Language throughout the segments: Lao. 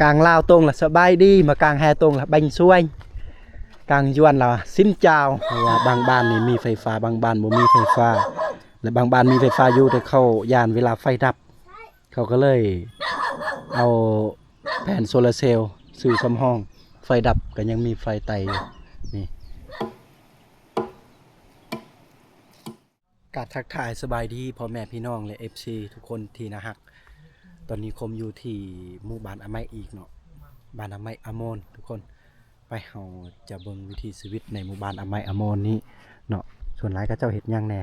ກາງລາວຕົງລະສະບາຍດີ, ມາກາງແຮຕົງລະບັງຊວຍ, ກາງຍວນລະຊິນຈາວ. ເພາະວ່າບາງບ້ານນີ້ມີໄຟຟ້າ, ບາງບ້ານບໍ່ມີໄຟຟ້າ ແລະ ບາງບ້ານມີໄຟຟ້າຢູ່ ແຕ່ເຂົາຢ້ານເວລາໄຟດັບ ເຂົາກໍເລີຍເອົາແຜ່ນໂຊລາເຊວຊື້ສຳຮອງ, ໄຟດັບກໍຍັງມີໄຟໄຕຢູ່. ນີ້ ກາບທັກທາຍສະບາຍດີພໍ່ແມ່ພີ່ນ້ອງ ແລະ ເອັຟຊີ ທຸກຄົນທີ່ໜ້າຮັກ. ຕອນນີ້ຄົມຢູ່ທີ່ໝູ່ບ້ານອາໄມອີກເນາະ, ບ້ານອາໄມອາໂມນ ທຸກຄົນ. ໄປ ເຮົາຈະເບິ່ງວິຖີຊີວິດໃນໝູ່ບ້ານອາໄມອາໂມນນີ້ເນາະ, ສ່ວນຫຼາຍເຂົາເຈົ້າເຮັດຫຍັງແດ່.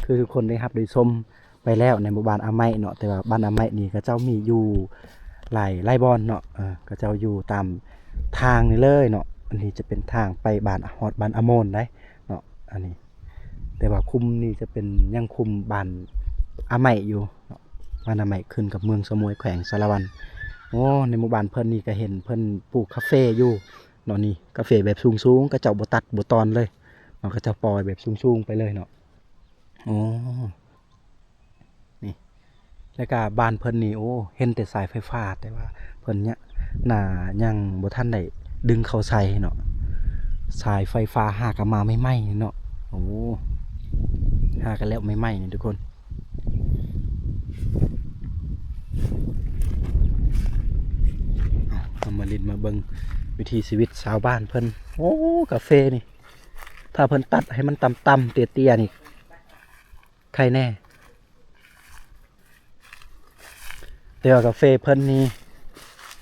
ຄືທຸກຄົນໄດ້ຮັບໄດ້ຊົມໄປແລ້ວໃນໝູ່ບ້ານອາໄມເນາະ, ແຕ່ວ່າບ້ານອາໄມນີ້ເຂົາເຈົ້າມີຢູ່ຫຼາຍ ຫຼາຍບ່ອນເນາະ. ເອີ ເຂົາເຈົ້າຢູ່ຕາມທາງນີ້ເລີຍເນາະ, ອັນນີ້ຈະເປັນທາງໄປບ້ານ ຮອດບ້ານອາໂມນໄດ໋ເນາະ ອັນນີ້. ແຕ່ວ່າຄຸ້ມນີ້ຈະເປັນ ຍັງຄຸ້ມບ້ານອາໄມຢູ່ເນາະ, ບ້ານອາໄມຂຶ້ນກັບເມືອງສະໝວຍ ແຂວງສາລະວັນ. ໂອ້ ໃນໝູ່ບ້ານເພິ່ນນີ້ກໍເຫັນເພິ່ນປູກກາເຟຢູ່ເນາະ, ນີ້ກາເຟແບບສູງໆ ເຂົາເຈົ້າບໍ່ຕັດບໍ່ຕອນເລີຍເນາະ, ເຂົາເຈົ້າປ່ອຍແບບສູງໆໄປເລີຍເນາະ. ໂອ້ ນີ້ ແລ້ວກະບ້ານເພິ່ນນີ້ ໂອ້ ເຫັນແຕ່ສາຍໄຟຟ້າ ແຕ່ວ່າເພິ່ນເນຍ ໜ້າຍັງບໍ່ທັນໄດ້ດຶງເຂົ້າໃສ່ເນາະ, ສາຍໄຟຟ້າຫາກະມາໃໝ່ໆເນາະ. ໂອ້ ຫາກະແລ້ວໃໝ່ໆນີ້ທຸກຄົນ. ເອົາ ເຮົາມາຫຼິ້ນມາເບິ່ງວິຖີຊີວິດຊາວບ້ານເພິ່ນ. ໂອ້ ກາເຟນີ້ ຖ້າເພິ່ນຕັດໃຫ້ມັນຕ່ຳໆ ເຕ້ຍໆນີ້ ໄຄແນ່. ແຕ່ວ່າກາເຟເພິ່ນນີ້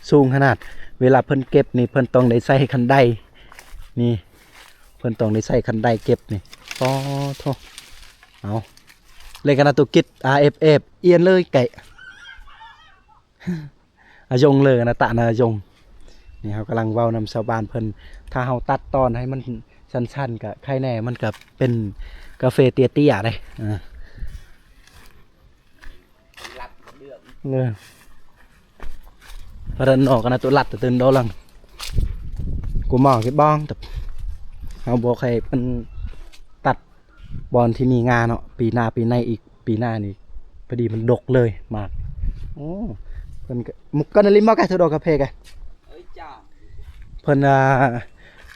ສູງຂະໜາດ, ເວລາເພິ່ນເກັບນີ້ ເພິ່ນຕ້ອງໄດ້ໃຊ້ຄັນໄດ. ນີ້ ເພິ່ນຕ້ອງໄດ້ໃຊ້ຄັນໄດເກັບນີ້. ປາໂທ້ ເອົາ ເລກະນາຕຸກິດ ອາເອັບເອັບ ອຽນເລີຍໄກ່. ອາຍົງເລີນະຕະນາຍົງ. ນີ້ເຮົາກຳລັງເວົ້ານຳຊາວບ້ານເພິ່ນ, ຖ້າເຮົາຕັດຕອນໃຫ້ມັນສັ້ນໆ ກະໄຄແນ່, ມັນກະເປັນກາເຟເຕ້ຍໆເດ້. ເອີ ລັດເລື່ອງ ເອີ ພະດັນອອກກັນນະຕຸລັດຕື່ນໂດລັງ ກູມອງກິບອງ. ເຮົາບໍ່ໃຫ້ເພິ່ນຕັດ ບ່ອນທີ່ມີງາເນາະ, ປີໜ້າປີໃນອີກ, ປີໜ້ານີ້ພໍດີມັນດົກເລີຍໝາກ. ໂອ້ ເພິ່ນກະ ໝົກກັນນະລິມມາກະ ໂທດອກກາເຟກະ ເອີຍ ຈ້າ ເພິ່ນ ອ່າ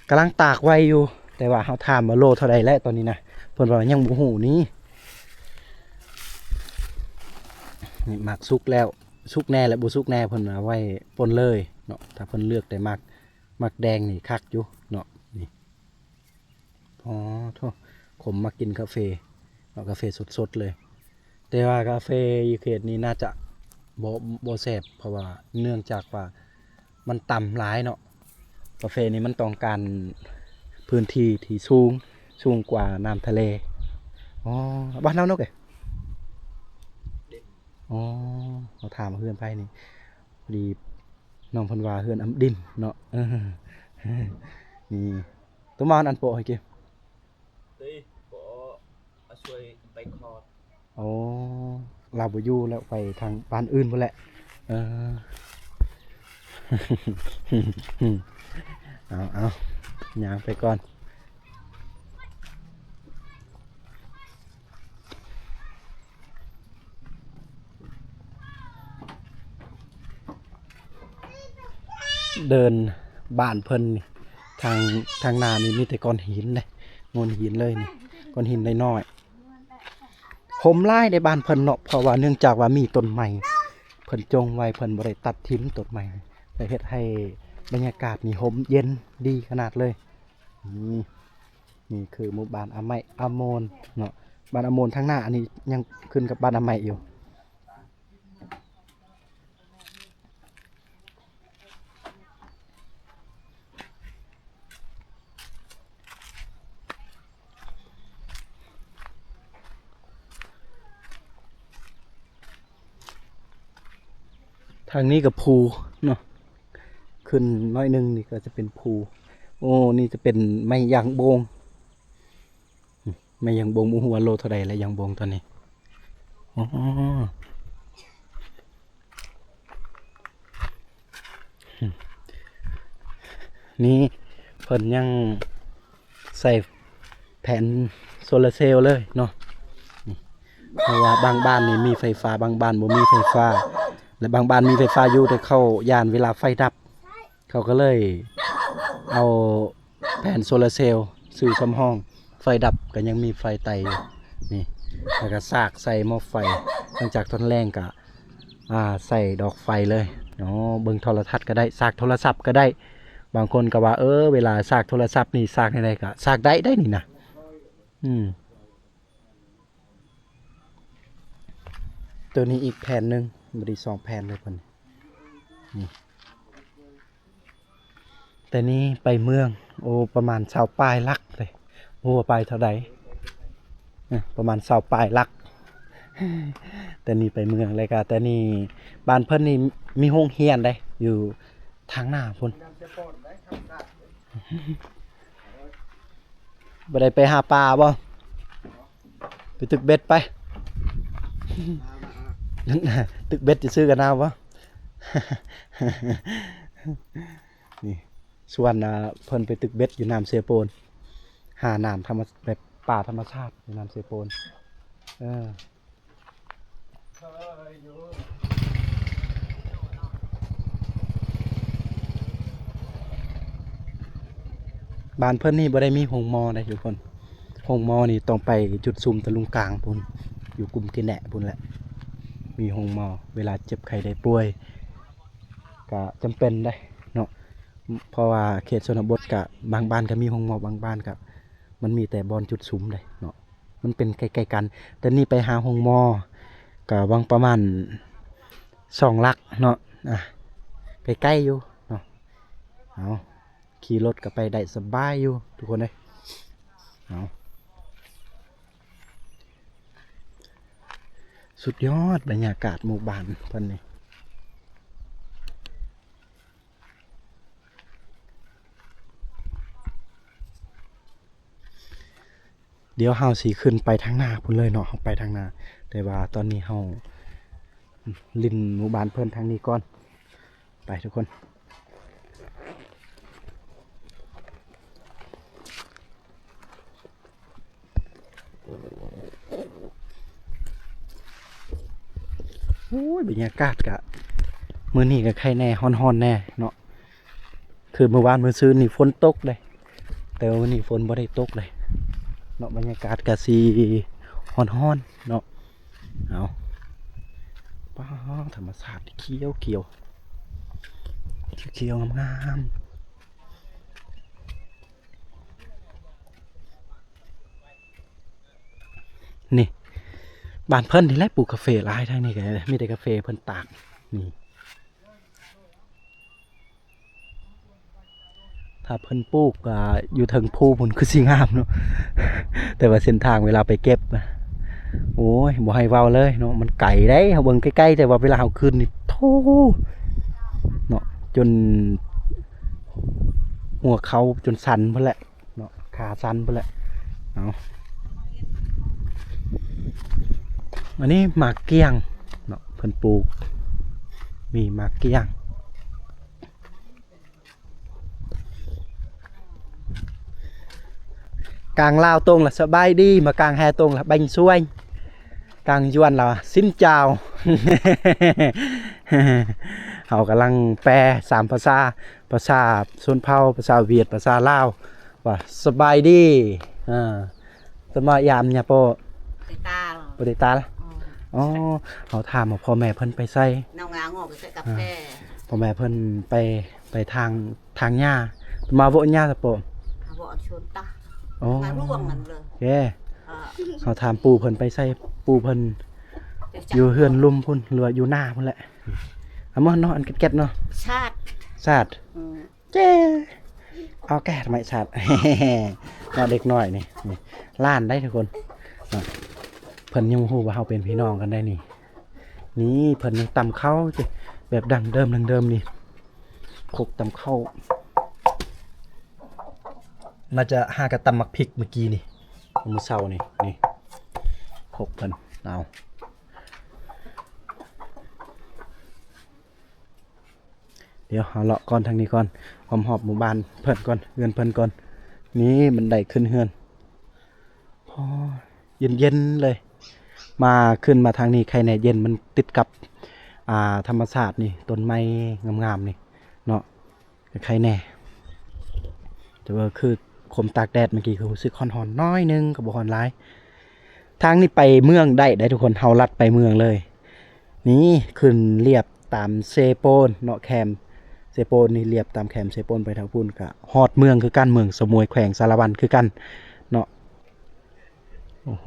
ກຳລັງຕາກໄວ້ຢູ່, ແຕ່ວ່າເຮົາຖາມວ່າໂລເທົ່າໃດແລ້ວຕອນນີ້ນະ, ເພິ່ນວ່າຍັງບໍ່ຮູ້ນີ້. ນີ້ໝາກສຸກແລ້ວ, ສຸກແນ່ ແລະ ບໍ່ສຸກແນ່, ເພິ່ນວ່າໄວ້ປົ່ນເລີຍເນາະ. ຖ້າເພິ່ນເລືອກແຕ່ໝາກ ໝາກແດງນີ້ຄັກຢູ່ເນາະ. ນີ້ ອໍ ໂທ້ ຄົມມັກກິນກາເຟເນາະ, ກາເຟສົດໆເລີຍ. ແຕ່ວ່າກາເຟຢູ່ເຂດນີ້ໜ້າຈະບໍ່ ບໍ່ແຊບ, ເພາະວ່າເນື່ອງຈາກວ່າມັນຕ່ຳຫຼາຍເນາະ. ກາເຟນີ້ມັນຕ້ອງການພື້ນທີ່ທີ່ສູງ, ສູງກວ່ານ້ຳທະເລ. ອໍ ບ້ານເຮົາເນາະເອີຍ. ອໍ ເຮົາຖາມວ່າເຮືອນໃຜນີ້, ພໍດີ ນ້ອງເພິ່ນວ່າເຮືອນອຳດິນເນາະ. ເອີ ນີ້ ໂຕມາອັນໂປະໃຫ້ກິນ ເອີຍ ບໍ່ ອາຊ່ວຍໄປຄອດ. ໂອ້ ລາວບໍ່ຢູ່ແລ້ວ, ໄປທາງບ້ານອື່ນພຸ້ນແຫຼະ. ເອີ ເອົາ ເອົາ ຍ່າງໄປກ່ອນ. ເດີ່ນບ້ານເພິ່ນນີ້ ທາງ ທາງໜ້ານີ້ມີແຕ່ກ້ອນຫີນເດ້, ໂງ່ນຫີນເລີຍນີ້, ກ້ອນຫີນນ້ອຍໆ. ຮົ່ມຫຼາຍໃນບ້ານເພິ່ນເນາະ, ເພາະວ່າເນື່ອງຈາກວ່າມີຕົ້ນໄມ້ ເພິ່ນຈົ່ງໄວ້, ເພິ່ນບໍ່ໄດ້ຕັດຖິ້ມຕົ້ນໄມ້, ແລະ ເຮັດໃຫ້ບັນຍາກາດນີ້ຮົ່ມເຢັນດີຂະໜາດເລີຍ. ນີ້ ນີ້ຄືໝູ່ບ້ານອາໄມອາໂມນເນາະ, ບ້ານອາໂມນທາງໜ້າ ອັນນີ້ຍັງຂຶ້ນກັບບ້ານອາໄມຢູ່. ທາງນີ້ກໍພູເນາະ, ຂຶ້ນໜ້ອຍໜຶ່ງນີ້ກໍຈະເປັນພູ. ໂອ້ ນີ້ຈະເປັນໄມ້ຢາງໂບງ. ແມ່ນຫຍັງບົງ ບໍ່ຮູ້ວ່າໂລເທົ່າໃດແລ້ວຫຍັງບົງຕອນນີ້. ອໍ ນີ້ເພິ່ນຍັງໃສ່ແຜນໂຊລາເຊວເລີຍເນາະ, ເພາະວ່າບາງບ້ານນີ້ມີໄຟຟ້າ ບາງບ້ານບໍ່ມີໄຟຟ້າ. ແລະ ບາງບ້ານມີໄຟຟ້າຢູ່ ແຕ່ເຂົາຢ້ານເວລາໄຟດັບ ເຂົາກໍເລີຍເອົາແຜ່ນໂຊລາເຊວຊື້ສຳຮອງ ໄຟດັບກໍຍັງມີໄຟໄຕ້ຢູ່ນີ້ ແລ້ວກໍສາກໃສ່ໝໍ້ໄຟ ຫຼັງຈາກຕອນແລງກໍ ອ່າ ໃສ່ດອກໄຟເລີຍເນາະ ເບິ່ງໂທລະທັດກໍໄດ້ ສາກໂທລະສັບກໍໄດ້ ບາງຄົນກໍວ່າ ເອີ ເວລາສາກໂທລະສັບນີ້ ສາກແນວໃດກໍສາກໄດ້ ໄດ້ນີ້ນະ ອືມ ໂຕນີ້ອີກແຜ່ນໜຶ່ງ ບໍ່ດີສອງແຜ່ນເລີຍເພິ່ນນີ້ ແຕ່ນີ້ໄປເມືອງ ໂອ້ ປະມານຊາວປາຍຫຼັກເດ້ ບໍ່ຮູ້ວ່າໄປເທົ່າໃດ ເອີ ປະມານຊາວປາຍຫຼັກ ແຕ່ນີ້ໄປເມືອງ ແລ້ວກະແຕ່ນີ້ ບ້ານເພິ່ນນີ້ມີໂຮງຮຽນເດ້ ຢູ່ທາງໜ້າພຸ້ນ ບໍ່ໄດ້ໄປຫາປາບໍ່? ໄປຕຶກເບັດໄປ ຕຶກເບັດຊື່ໆກັນເອົາບໍ່? ນີ້ ຊວນ ອ່າ ເພິ່ນໄປຕຶກເບັດຢູ່ນ້ຳເຊໂປນ ຫານ້ຳທຳມະ ແບບປາທຳມະຊາດຢູ່ນ້ຳເຊໂປນ ເອີ. ບ້ານເພິ່ນນີ້ບໍ່ໄດ້ມີໂຮງໝໍເດ້ທຸກຄົນ ໂຮງໝໍນີ້ຕ້ອງໄປຈຸດຊຸມຕະລຸງກາງພຸ້ນ ຢູ່ກຸ່ມກີແນະພຸ້ນແຫຼະ ມີໂຮງໝໍ ເວລາເຈັບໄຂ້ໄດ້ປ່ວຍ ກະຈຳເປັນເດ້ເນາະ ເພາະວ່າເຂດຊົນນະບົດກະບາງບ້ານກະມີໂຮງໝໍ ບາງບ້ານກະ ມັນມີແຕ່ບ່ອນຈຸດຊຸມເດ້ເນາະ ມັນເປັນໃກ້ໆກັນ ແຕ່ນີ້ໄປຫາໂຮງໝໍກະຫວ່າງປະມານສອງຫຼັກເນາະ ອ່າ ໃກ້ໆຢູ່ເນາະ ເອົາ ຂີ່ລົດກະໄປໄດ້ສະບາຍຢູ່ທຸກຄົນເອີຍ ເອົາ ສຸດຍອດບັນຍາກາດໝູ່ບ້ານເພິ່ນນີ້. ດຽວເຮົາຊິຂຶ້ນໄປທາງໜ້າພຸ້ນເລີຍເນາະ ເຮົາໄປທາງໜ້າ ແຕ່ວ່າຕອນນີ້ເຮົາຫຼິ້ນໝູ່ບ້ານເພິ່ນທາງນີ້ກ່ອນ ໄປທຸກຄົນ. ໂອ້ຍ ບັນຍາກາດກະ ມື້ນີ້ກະໄຄແດ່ ຮ້ອນໆແດ່ເນາະ ຄືມື້ວານມື້ຊືນນີ້ຝົນຕົກເດ້ ແຕ່ວ່າມື້ນີ້ຝົນບໍ່ໄດ້ຕົກເດ້ເນາະ ບັນຍາກາດກະຊິຮ້ອນໆເນາະ ເອົາ ປ້າ ທຳມະຊາດຂຽວໆ ຂຽວໆງາມໆ. ນີ້ ບ້ານເພິ່ນນີ້ແຫຼະ ປູກກາເຟຫຼາຍ ທາງນີ້ກະມີແຕ່ກາເຟເພິ່ນຕາກ ນີ້ ຖ້າເພິ່ນປູກ ອ່າ ຢູ່ເທິງພູພຸ້ນຄືຊິງາມເນາະ ແຕ່ວ່າເສັ້ນທາງເວລາໄປເກັບ ໂອ້ຍ ບໍ່ໃຫ້ເວົ້າເລີຍເນາະ ມັນໄກເດ້ ເຮົາເບິ່ງໃກ້ໆ ແຕ່ວ່າເວລາເຮົາຂຶ້ນນີ້ ໂທ້ ເນາະ ຈົນຫົວເຂົ່າຈົນສັ່ນພຸ້ນແຫຼະເນາະ ຂາສັ່ນພຸ້ນແຫຼະ ເອົາ ອັນນີ້ໝາກກ້ຽງເນາະ ເພິ່ນປູກ ມີໝາກກ້ຽງ. ກາງລາວຕົງລະສະບາຍດີ ມາກາງແຮ່ຕົງລະບັນຊວຍ ກາງຢວນລະຊິນຈາວ ເຮົາກຳລັງແປສາມພາສາ ພາສາຊົນເຜົ່າ ພາສາຫວຽດ ພາສາລາວ ວ່າສະບາຍດີ ເອີ ສະມາຍາມຍາໂປ ໄປຕາລ ບໍ່ໄດ້ຕາລ ອືມ ອໍ ເຮົາຖາມວ່າພໍ່ແມ່ເພິ່ນໄປໃສ ນ້ອງງາງອກໄປໃສ່ກາແຟ ພໍ່ແມ່ເພິ່ນໄປ ໄປທາງ ທາງຫຍ້າ ມາໂວະຫຍ້າຕະໂປ ມາໂວະຊວນຕາ ອໍ ມາລ່ວງນັ້ນເລີຍ ເອີ ເຮົາຖາມປູ່ເພິ່ນໄປໃສ ປູ່ເພິ່ນຢູ່ເຮືອນລຸ່ມພຸ້ນ ຫຼືວ່າຢູ່ໜ້າພຸ້ນແຫຼະ ເອົາມາເນາະ ອັນແກັດໆເນາະ ຊາດ ຊາດ ອືມ ເຈ້ ເອົາແກ້ທຳໄມຊາດ ເນາະ ເດັກນ້ອຍນີ້ ນີ້ ຫຼານໄດ໋ທຸກຄົນ ເນາະ ເພິ່ນຍັງບໍ່ຮູ້ວ່າເຮົາເປັນພີ່ນ້ອງກັນໄດ໋ນີ້ ນີ້ເພິ່ນຍັງຕຳເຂົ້າ ແບບດັ້ງເດີມ ດັ້ງເດີມນີ້ ຄົກຕຳເຂົ້າ ໜ້າຈະຫາກະຕຳໝາກພິກມື້ກີ້ນີ້ ມື້ເຊົ້ານີ້ ນີ້ ຄົກເພິ່ນ ເອົາ ດຽວເຮົາເລາະກ່ອນທາງນີ້ກ່ອນ ຮອບໆໝູ່ບ້ານເພິ່ນກ່ອນ ເຮືອນເພິ່ນກ່ອນ ນີ້ບັນໄດຂຶ້ນເຮືອນ ໂອ້ ເຢັນໆເລີຍ ມາ ຂຶ້ນມາທາງນີ້ໄຄແນ່ ເຢັນ ມັນຕິດກັບ ອ່າ ທຳມະຊາດນີ້ ຕົ້ນໄມ້ງາມໆນີ້ເນາະ ກໍໄຄແດ່ ແຕ່ວ່າຄື ຄົມຕາກແດດເມື່ອກີ້ ຄືຮູ້ສຶກຮ້ອນໆໜ້ອຍໜຶ່ງ ກໍບໍ່ຮ້ອນຫຼາຍ. ທາງນີ້ໄປເມືອງໄດ້ເດ້ທຸກຄົນ ເຮົາລັດໄປເມືອງເລີຍ. ນີ້ຂຶ້ນລຽບຕາມເຊໂປນເນາະ ແຄມເຊໂປນນີ້ ລຽບຕາມແຄມເຊໂປນໄປທາງພຸ້ນ ກະຮອດເມືອງຄືກັນ ເມືອງສະໝວຍ ແຂວງສາລະວັນຄືກັນເນາະ. ໂອ້ໂຫ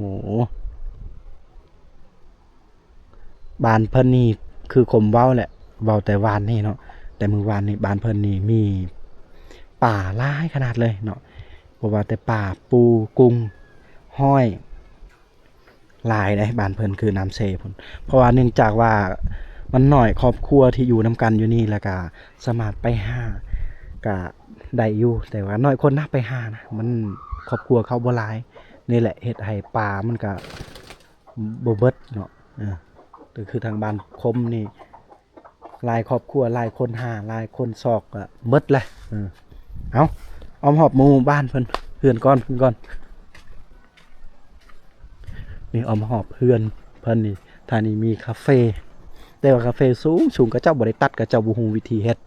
ບ້ານເພິ່ນນີ້ຄືຄົມເວົ້າແຫຼະ ເວົ້າແຕ່ວານນີ້ເນາະ ແຕ່ມື້ວານນີ້ ບ້ານເພິ່ນນີ້ມີປາຫຼາຍຂະໜາດເລີຍເນາະ ບໍ່ວ່າແຕ່ປາ ປູ ກຸງ ຫອຍ ຫຼາຍເດ້. ບ້ານເພິ່ນຄືນ້ຳເຊພຸ້ນ ເພາະວ່າເນື່ອງຈາກວ່າມັນໜ້ອຍຄອບຄົວທີ່ຢູ່ນຳກັນຢູ່ນີ້ ແລ້ວກະສາມາດໄປຫາກະໄດ້ຢູ່ ແຕ່ວ່າໜ້ອຍຄົນນະໄປຫານະ ມັນຄອບຄົວເຂົາບໍ່ຫຼາຍ ນີ້ແຫຼະເຮັດໃຫ້ປາມັນກະບໍ່ເບິດເນາະ. ເອີ ກໍຄືທາງບ້ານຄົມນີ້ ຫຼາຍຄອບຄົວ ຫຼາຍຄົນຫາ ຫຼາຍຄົນຊອກ ກໍເບິດແຫຼະ. ເອີ ເອົາ ອ້ອມຮອບໝູ່ບ້ານເພິ່ນ ເຮືອນກ່ອນເພິ່ນກ່ອນ. ນີ້ອ້ອມຮອບເຮືອນເພິ່ນນີ້ ທາງນີ້ມີຄາເຟ ແຕ່ວ່າຄາເຟສູງໆ ເຂົາເຈົ້າບໍ່ໄດ້ຕັດ ເຂົາເຈົ້າບໍ່ຮູ້ວິທີເຮັດ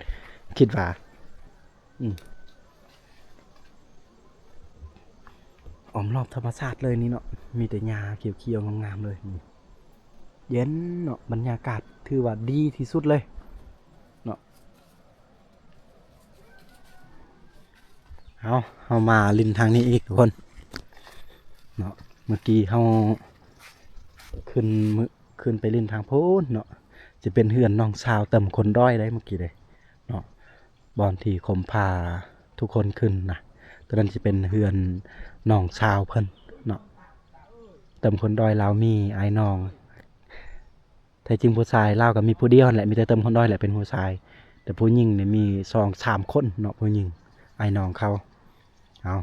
ຄິດວ່າ ອືມ ອ້ອມຮອບທຳມະຊາດເລີຍນີ້ເນາະ ມີແຕ່ຫຍ້າຂຽວໆງາມໆເລີຍ ເຢັນເນາະ ບັນຍາກາດຖືວ່າດີທີ່ສຸດເລີຍເນາະ. ເອົາ ເຮົາມາຫຼິ້ນທາງນີ້ອີກທຸກຄົນເນາະ ເມື່ອກີ້ເຮົາຂຶ້ນ ຂຶ້ນໄປຫຼິ້ນທາງພຸ້ນເນາະ ຈະເປັນເຮືອນນ້ອງສາວເຕີມຄົນດ້ອຍໄດ໋ ເມື່ອກີ້ເດ້ເນາະ. ບ່ອນທີ່ຄົມພາທຸກຄົນຂຶ້ນນະ ຕົວນັ້ນຈະເປັນເຮືອນນ້ອງສາວເພິ່ນເນາະ. ເຕີມຄົນດ້ອຍລາວມີອ້າຍນ້ອງ ແທ້ຈິງຜູ້ຊາຍລາວກໍມີຜູ້ດຽວຫັ້ນແຫຼະ ມີແຕ່ເຕີມຄົນດ້ອຍແຫຼະເປັນຜູ້ຊາຍ ແຕ່ຜູ້ຍິງນີ້ມີສອງສາມຄົນເນາະ ຜູ້ຍິງ ອ້າຍນ້ອງເຂົາ. ເອົາ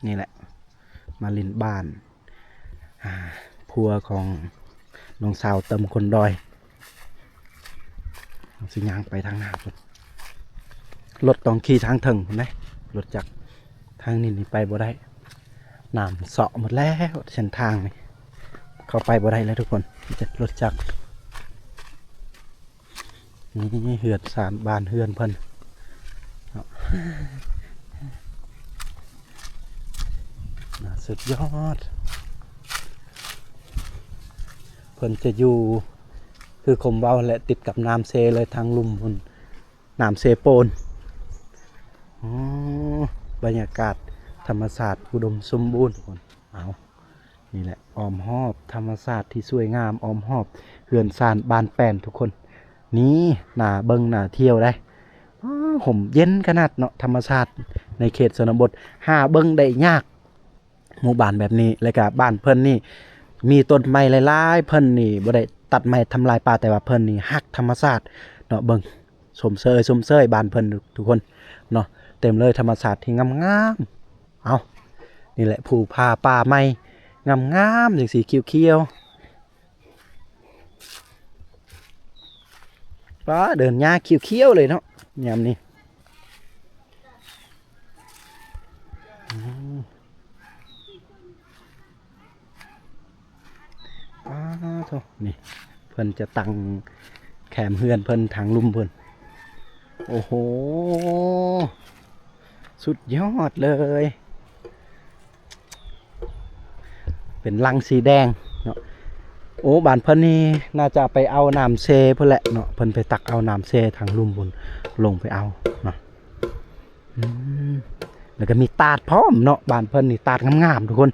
ນີ້ແຫຼະ ມາຫຼິ້ນບ້ານ ອ່າ ຜົວຂອງນ້ອງສາວເຕີມຄົນດ້ອຍ. ເຮົາຊິຍ່າງໄປທາງໜ້າພຸ້ນ ລົດຕ້ອງຂີ່ທາງເທິງພຸ້ນເດ້ ລົດຈັກ ທາງນີ້ນີ້ໄປບໍ່ໄດ້ ນ້ຳເຊາະໝົດແລ້ວ ເສັ້ນທາງນີ້ເຂົ້າໄປບໍ່ໄດ້ແລ້ວທຸກຄົນ ມີແຕ່ລົດຈັກ. ນີ້ເຮືອນຊານບ້ານເຮືອນເພິ່ນເນາະ ສຸດຍອດ. ເພິ່ນຈະຢູ່ຄືຄົມເວົ້າແຫຼະ ຕິດກັບນ້ຳເຊເລີຍ ທາງລຸ່ມພຸ້ນ ນ້ຳເຊໂປນ. ອໍ ບັນຍາກາດທຳມະຊາດອຸດົມສົມບູນທຸກຄົນ. ເອົາ ນີ້ແຫຼະ ອ້ອມຮອບທຳມະຊາດທີ່ສວຍງາມ ອ້ອມຮອບເຮືອນຊານບ້ານແປນທຸກຄົນ. ນີ້ໜ້າເບິ່ງໜ້າທ່ຽວໄດ໋ ອ້າ ຮົ່ມເຢັນຂະໜາດເນາະ ທຳມະຊາດໃນເຂດຊົນນະບົດ ຫາເບິ່ງໄດ້ຍາກ ໝູ່ບ້ານແບບນີ້ ແລ້ວກະບ້ານເພິ່ນນີ້ມີຕົ້ນໄມ້ຫຼາຍໆ ເພິ່ນນີ້ບໍ່ໄດ້ຕັດໄມ້ທຳລາຍປ່າ ແຕ່ວ່າເພິ່ນນີ້ຮັກທຳມະຊາດເນາະ. ເບິ່ງ ຊົມເຊີຍ ຊົມເຊີຍບ້ານເພິ່ນທຸກຄົນເນາະ ເຕັມເລີຍທຳມະຊາດທີ່ງາມໆ. ເອົາ ນີ້ແຫຼະ ພູຜາປ່າໄມ້ງາມໆ ຈັ່ງຊີ້ ຂຽວໆ. ປ້າ ເດີນຫຍ້າຂຽວໆເລີຍເນາະ ຍາມນີ້. ອືມ ອ້າໂທ້ ນີ້ເພິ່ນຈະຕັ້ງແຄມເຮືອນເພິ່ນທາງລຸ່ມພຸ້ນ. ໂອ້ໂຫ ສຸດຍອດເລີຍ ເປັນລັງສີແດງເນາະ. ໂອ້ ບ້ານເພິ່ນນີ້ໜ້າຈະໄປເອົານ້ຳເຊພຸ້ນແຫຼະເນາະ ເພິ່ນໄປຕັກເອົານ້ຳເຊທາງລຸ່ມພຸ້ນ ລົງໄປເອົາເນາະ. ອືມ ແລ້ວກໍມີຕາດພ້ອມເນາະ ບ້ານເພິ່ນນີ້ຕາດງາມໆ ທຸກຄົນ.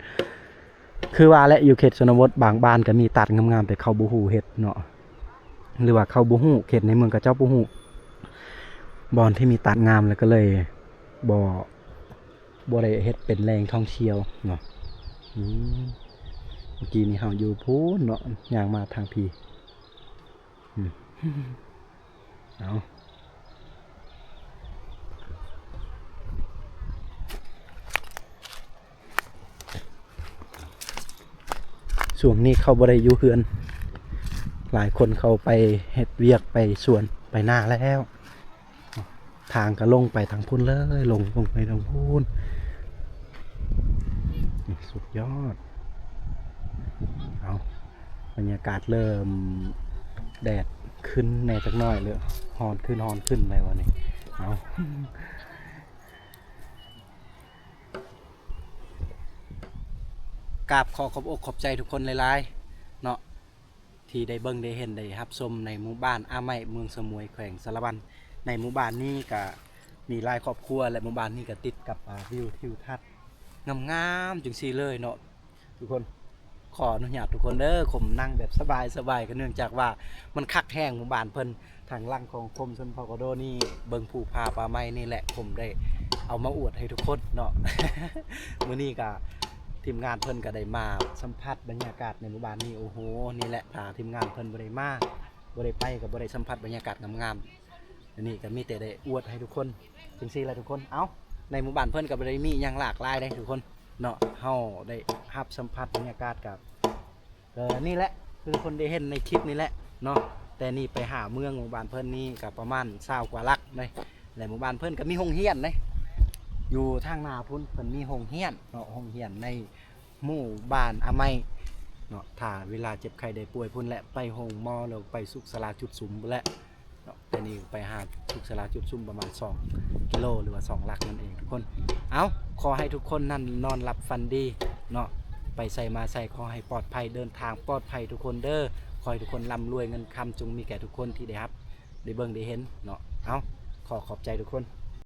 ຄືວ່າແຫຼະ ຢູ່ເຂດຊົນນະບົດບາງບ້ານກໍມີຕາດງາມໆ ແຕ່ເຂົາບໍ່ຮູ້ເຮັດເນາະ ຫຼືວ່າເຂົາບໍ່ຮູ້ ເຂດໃນເມືອງເຂົາເຈົ້າບໍ່ຮູ້ ບ່ອນທີ່ມີຕາດງາມ ແລ້ວກໍເລີຍບໍ່ ບໍ່ໄດ້ເຮັດເປັນແຫຼ່ງທ່ອງທ່ຽວເນາະ. ອືມ ເມື່ອກີ້ນີ້ເຮົາຢູ່ພຸ້ນເນາະ ຍ່າງມາທາງພີ້. ອືມ ເອົາ ຊ່ວງນີ້ເຂົາບໍ່ໄດ້ຢູ່ເຮືອນ ຫຼາຍຄົນເຂົາໄປເຮັດວຽກ ໄປສວນ ໄປນາແລ້ວ. ທາງກໍລົງໄປທາງພຸ້ນເລີຍ ລົງ ລົງໄປທາງພຸ້ນ. ສຸດຍອດ. ເອົາ ບັນຍາກາດເລີ່ມ ແດດຂຶ້ນແດ່ຈັກໜ້ອຍເລີຍ ຮ້ອນຂຶ້ນ ຮ້ອນຂຶ້ນແລ້ວວະນີ້. ເອົາ ກາບຂໍຂອບອົກຂອບໃຈທຸກຄົນຫຼາຍໆເນາະ ທີ່ໄດ້ເບິ່ງໄດ້ເຫັນໄດ້ຮັບຊົມໃນໝູ່ບ້ານອາໄມ້ ເມືອງສະໝວຍ ແຂວງສາລະວັນ. ໃນໝູ່ບ້ານນີ້ກະມີຫຼາຍຄອບຄົວ ແລະ ໝູ່ບ້ານນີ້ກະຕິດກັບ ອາ ວິວທິວທັດງາມໆ ຈັ່ງຊີ້ເລີຍເນາະ. ທຸກຄົນ ຂໍອະນຸຍາດທຸກຄົນເດີ ຂົມນັ່ງແບບສະບາຍໆ ກໍເນື່ອງຈາກວ່າມັນຄັກແຮງ ໝູ່ບ້ານເພິ່ນ ທາງຫຼັງຂອງຂົມຊົນເຜົ່າກະໂດນີ້ ເບິ່ງພູຜາປ່າໄມ້ນີ້ແຫຼະ ຂົມໄດ້ເອົາມາອວດໃຫ້ທຸກຄົນເນາະ. ມື້ນີ້ກະທີມງານເພິ່ນກະໄດ້ມາສຳຜັດບັນຍາກາດໃນໝູ່ບ້ານນີ້. ໂອ້ໂຫ ນີ້ແຫຼະ ຖ້າທີມງານເພິ່ນບໍ່ໄດ້ມາ ບໍ່ໄດ້ໄປ ກໍບໍ່ໄດ້ສຳຜັດບັນຍາກາດງາມໆ. ອັນນີ້ກໍມີແຕ່ໄດ້ອວດໃຫ້ທຸກຄົນຈັ່ງຊີ້ແຫຼະທຸກຄົນ. ເອົ້າ ໃນໝູ່ບ້ານເພິ່ນກໍບໍ່ໄດ້ມີຫຍັງຫຼາກຫຼາຍເດ້ທຸກຄົນເນາະ ເຮົາໄດ້ຮັບສຳຜັດບັນຍາກາດກັບ ເອີ ນີ້ແຫຼະ ຄືຄົນໄດ້ເຫັນໃນຄລິບນີ້ແຫຼະເນາະ. ແຕ່ນີ້ໄປຫາເມືອງ ໝູ່ບ້ານເພິ່ນນີ້ກໍປະມານຊາວກວ່າຫຼັກເດ້ ແລະ ໝູ່ບ້ານເພິ່ນກໍມີໂຮງຮຽນເດ້ ຢູ່ທາງໜ້າພຸ້ນ ເພິ່ນມີໂຮງຮຽນເນາະ ໂຮງຮຽນໃນ ໝູ່ບ້ານອາໄມ້ເນາະ. ຖ້າເວລາເຈັບໄຂ້ໄດ້ປ່ວຍພຸ້ນແຫຼະ ໄປໂຮງໝໍ ຫຼືໄປສຸກສາລາຈຸດສຸມພຸ້ນແຫຼະເນາະ. ແຕ່ນີ້ໄປຫາສຸກສາລາຈຸດສຸມປະມານສອງກິໂລ ຫຼືວ່າສອງຫຼັກນັ້ນເອງທຸກຄົນ. ເອົ້າ ຂໍໃຫ້ທຸກຄົນນັ້ນນອນຫຼັບຝັນດີເນາະ ໄປໃສມາໃສຂໍໃຫ້ປອດໄພ ເດີນທາງປອດໄພທຸກຄົນເດີ. ຂໍໃຫ້ທຸກຄົນລ່ຳລວຍເງິນຄຳຈົ່ງມີແກ່ທຸກຄົນທີ່ໄດ້ຮັບ ໄດ້ເບິ່ງໄດ້ເຫັນເນາະ. ເອົ້າ ຂໍຂອບໃຈທຸກຄົນ.